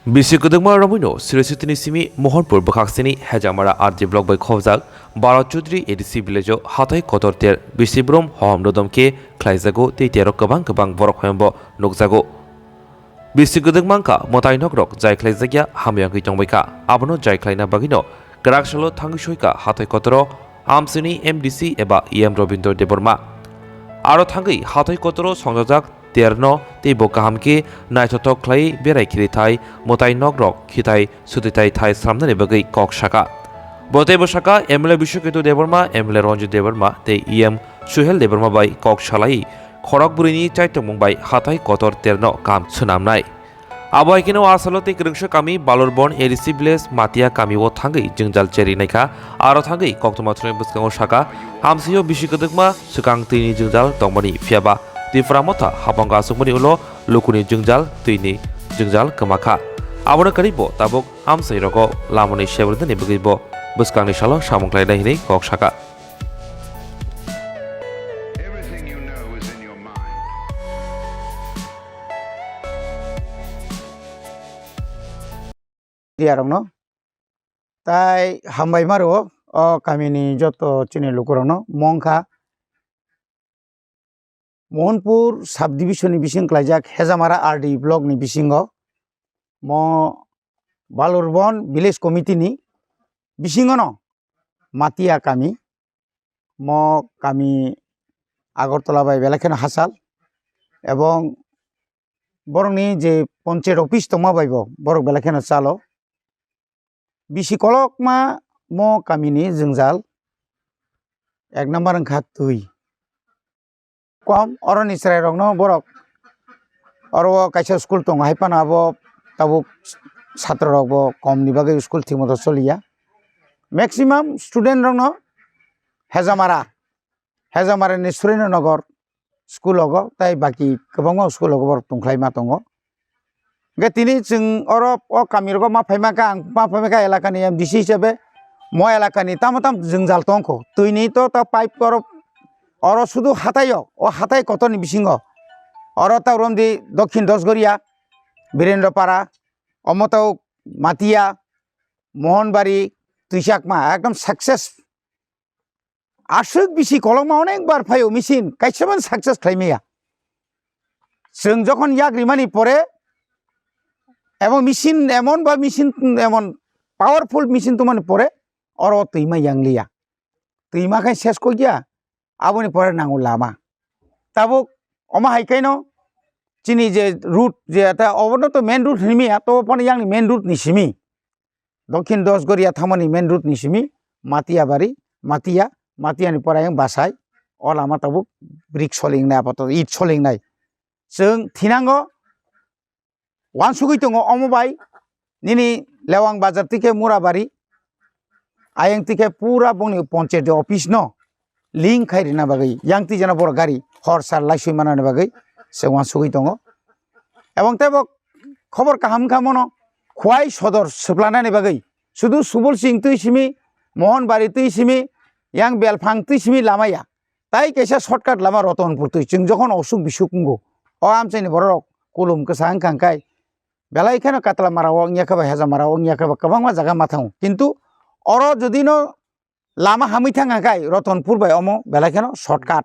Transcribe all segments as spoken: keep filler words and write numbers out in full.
Bisi kwdwkma romwino Sri Sitini simi Mohanpur bwkhaksini Hejamara R D block bai khobjak Bharat Chaudhary A D C village o hathai kotor ter bisi brum hohom dodom khe khlaijago tei tero kwbang kwbang borok hoyambo nukjago. Bisi kwdwkma wngkha mwtai nokrok jai khlaijakya hamya wngwi tongbaikha, abono jai khlaina bagwino kwraksalo thangwi soikha hathai kotoro amsini M D C eba E M Robindra Debbarma. Aro thangwi hathai kotoro songjajak terno tei bo kaham khe naithothok khlai berai khiri thai mwtai nokrok khitai suti thai thai sramnani bagwi kok saka. Bo tei bo saka M L A Biswaketu Debbarma, M L A Ranjit Debbarma tei E M Suhel Debbarma bai kok salai khorok bwrwini chaitokmung bai hathai kotor terno kam swnamnai. Abo hai kheno asalo tei kwrwngsa kami Balurbon A D C village Matia kami o thangwi jwngjal cheri naikha, aro thangwi koktwma thwrwngni bwskango saka, amsio bisi kwdwkma swkang twini jwngjal tongmani, phiyaba Tipra Motha haphang aswkmani ulo lukuni jwngjal twini jwngjal kwmakha. Abono kwrwi bo tabuk amsai rogo lamani sebrinani bagwi bo bwskangni salo samung khlainai hinwi kok saka. Diarokno tai hambai maro o kamini joto chini lukurokno mongkha. Mohanpur subdivision ni bising klaijak Hejamara R D block ni bisingo mo Balurbon village committee ni bisingono Matia kami, mo kami Agartala bai belai kheno hachal, ebong borokni je ponchayat office tongma bai bo borok belai kheno chalo. Bisi kolokma mo kamini jwngjal ek number wngkha twi. Kom oroni chwrairokno borok oro o kaisa school tongo, hai phano abo tabuk satrorokbo komni bagwi school thik moto choliya. Maximum student rokno Hejamara, Hejamara ni Surendra Nagar school rogo, tai baki kwbangma school rogo borok tongkhlai ma tongo. Hwnkhe tini chwng oro o kami rogo ma phaima kha, ang ma phaima kha elakani M D C hisabe mo elakani tamo tamo jwngjal tongkho. Twini to ta pipe oro, oro sudu hataio, o hatai kotorni bisingo. Oro ta romdi Dokhin Dosgoria, Birendra Para, omo to Matia, Mohanbari, Twisakma, ekdom success. Aswk bisi kolokma onek bar phaio machine, kaisa phano success khlai maya. Chwng jokhon yak rimani pore, emon machine, emon ba machine, emon powerful machine tongmani pore, oro twima yangliya. Twima khe ses kokya, aboni pore nango lama. Tabuk omo hai khe no chini je route, je ta obono to main route hinwi maya, to phano yang ni main route ni simi. Dokhin Dosgoria thangmani main route ni simi Matia bari, Matia, Matia ni pore ayang Basai, o lama tabuk brick soling nai apato, it soling nai. Chwng thinango wansugwi tongo omo bai nini Lewang bazar twi khe Murabari, ayang twi khe pura bongni ponchayat office no link khai rina bagwi, yang twi jana borok gari hor sar laisui manani bagwi se wansugwi tongo. Ebong tei bo khobor kaham wngkha mono Khwai sodor swplanani bagwi sudu Subol Singh twi simi, Mohon Bari twi simi, yang Belphang twi simi lama ya. Tai kaisa shortcut lama Ratanpur twi. Chwng jokhon osuk bisuk wngo, o amchaini bororok kulum kwsa wngkha hwnkhe belai kheno Katla mara o wngya khe ba, Heja mara o wngya khe ba, kwbangma jaga ma thango. Kintu oro jodi no lama hamwi thang kha khai Ratanpur bai omo belai kheno shortcut.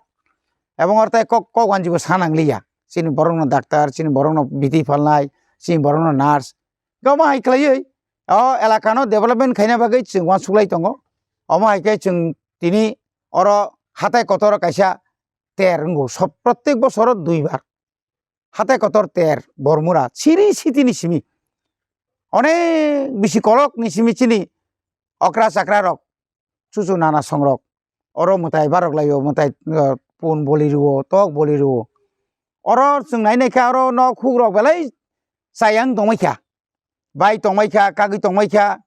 Ebong oro tai kok, kok wanji bo sa nang liya. Chini borok no doctor, chini borok no biti phalnai, chini borok no nurse. Omo hai khlaiwi o elaka no development khaina bagwi chwng uansuk lai tongo. Omo hai khe chwng tini oro hatai kotor kaisa ter wngo. Sob, prottek bosoro dui bar. Hatai kotor ter, Bormura, siri sitini simi. Onek bisi kolok ni simi chini okra chakra rok, chuchu nana songrok. Oro mwtai barok laio, mwtai, uh, pun boli rwo, tok boli rwo. Oro chwng nai nai kha oro nok huk rok belai chayang tongmai kha. Bai tongmai kha, kagwi tongmai kha.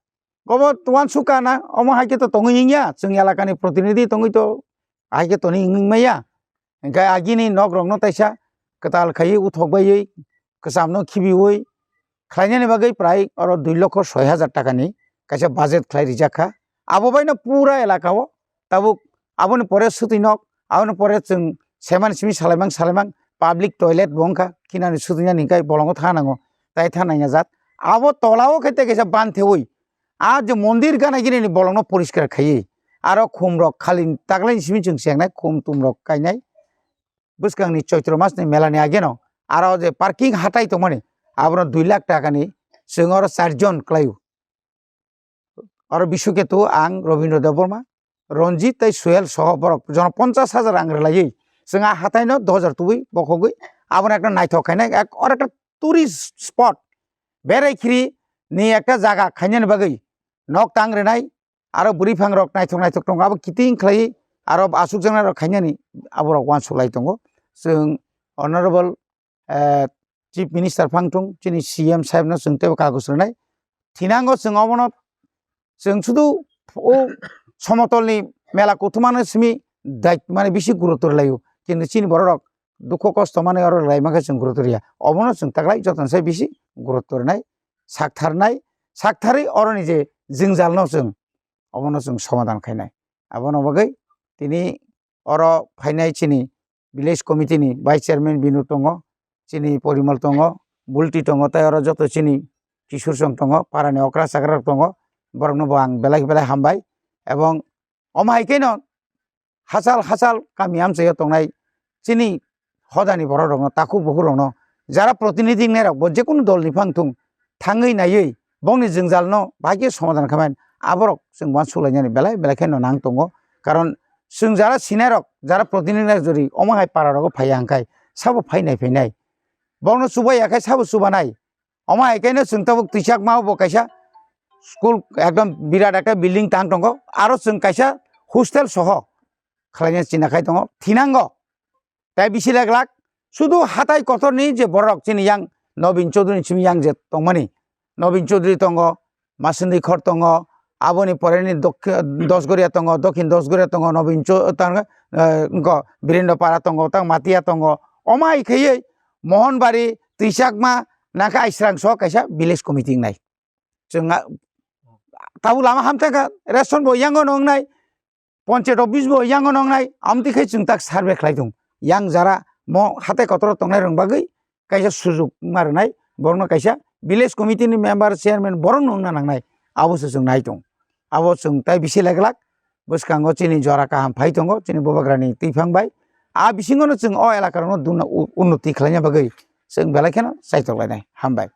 Obo uansuk kha na, omo hai khe to tongwi wngya, chwng elakani protinidhi tongwi to hai khe toni wngwi maya. Hwnkhe agini nok rokno taisa kwtal khaiwi uthok baiwi kwcham no khibiwi khlainani bagwi prai oro dui lokho soi hajar takani kaisa budget khlai rijak kha. Abo baino pura elaka o tabuk aboni pore swtwi nok, aboni pore chwng seman simi salaimang salaimang public toilet bo wngkha, khinani swtwinani hwnkhe bolongo thang nango, tai thang nangya jat. abo tolao khe tei kaisa ban thewi, a je mondir gana gini ni bolongno poriskar khaiwi, aro khum rok khali taglai simi chwng chengnai, khum tum rok kainai, bwskang ni Choitro mas ni mela ni ageno, aro je parking hatai tongmani, abono dui lakh taka ni chwng oro charjon kwlaio. Oro Biswaketu, ang Robindra Debbarma, Ranjit tei Suhel soho borok jono ponchas hajar rang rwlaiwi chwng a hatai no dos hajar tubui bokhogwi abono ekta naithok khainai, ek, oro ekta tourist spot berai khiri ni ekta jaga khainani bagwi nok tang rwnai, aro bwrwi phang rok naithok naithok tongo, abo kiting khlaiwi aro aswk jaknai rok khainani aborok uansuk lai tongo. Chwng Honorable, eh, Chief Minister phang thung, chini C M saheb no chwng teibo kagus rwnai. Thinango chwng obono, chwng sudu o somotol ni mela kuthumano simi dai-, mane bisi gurutto rwlaio. Kintu chini borok rok dukho kosto mane oro rwlai mankhe chwng gurutto rwya. Obono chwng taklai jotono sai bisi gurutto rwnai, saktharnai, saktharwi oroni je jwngjal no chwng obono chwng somadan khainai. Abono bagwi tini oro phainai chini village committee ni vice chairman Binu tongo, chini Porimal tongo, Bulti tongo, tei oro joto chini Kishur song tongo, para ni okra chakra rok tongo, borok no bo ang belai belai hambai. Ebong omo hai khe no hachal hachal kami amchaio tongnai chini hodani borok rok no, takhuk bukhuk rok no, jara protinidhi wngnai rok bo jekunu dol ni phang thung, thangwi naiwi bongni jwngjal no bahai khe somadan khaimani, aborok chwng uansuk lainani belai belai khe no nang tongo. Karon chwng jara sinai rok, jara protinidhi wngnai rok jodi omo hai para rogo phaiya hwnkhe sabo phainai phainai, borok no chubai ya khe sabo chubanai. Omo hai khe no chwng tabuk Twichakma o bo kaisa school ekdom birat ekta building tang tongo, aro chwng kaisa hostel soho khlaina china khai tongo, thinango. Tei bisi lek lak sudu hatai kotor ni je borok chini yang Nobin Chaudhary ni simi yang je tongmani, Nobin Chaudhary tongo, Masindi Khor tongo, aboni pore ni Dokhi-, Dosgoria tongo, Dokhin Dosgoria tongo, Nobin Chau-, tang, eh, wngkha Birendra Para tongo, tang Matia tongo. Omo hai khaiwi Mohonbari, Twichakma, nangkha Aisrang so kaisa village committee wngnai. Chwng a-, tabuk lama hamtang kha, ration bo yango no wngnai, ponchayat office bo yango no wngnai, amtwi khe chwng tak survey khlai thung. Yang jara mo hatai kotor tongnai rwng bagwi kaisa sujuk ma rwnai, borokno kaisa village committee ni member, chairman borokno wngna nangnai, abo se chwng nai tong. Abo chwng tai bisi lek lak bwskango chini jora kaham phai tongo, chini bubagrani twiphang bai. A bisingo no chwng o elaka rokno duna u-, unnoti khlaina bagwi chwng belai kheno chaitok lainai. Hambai.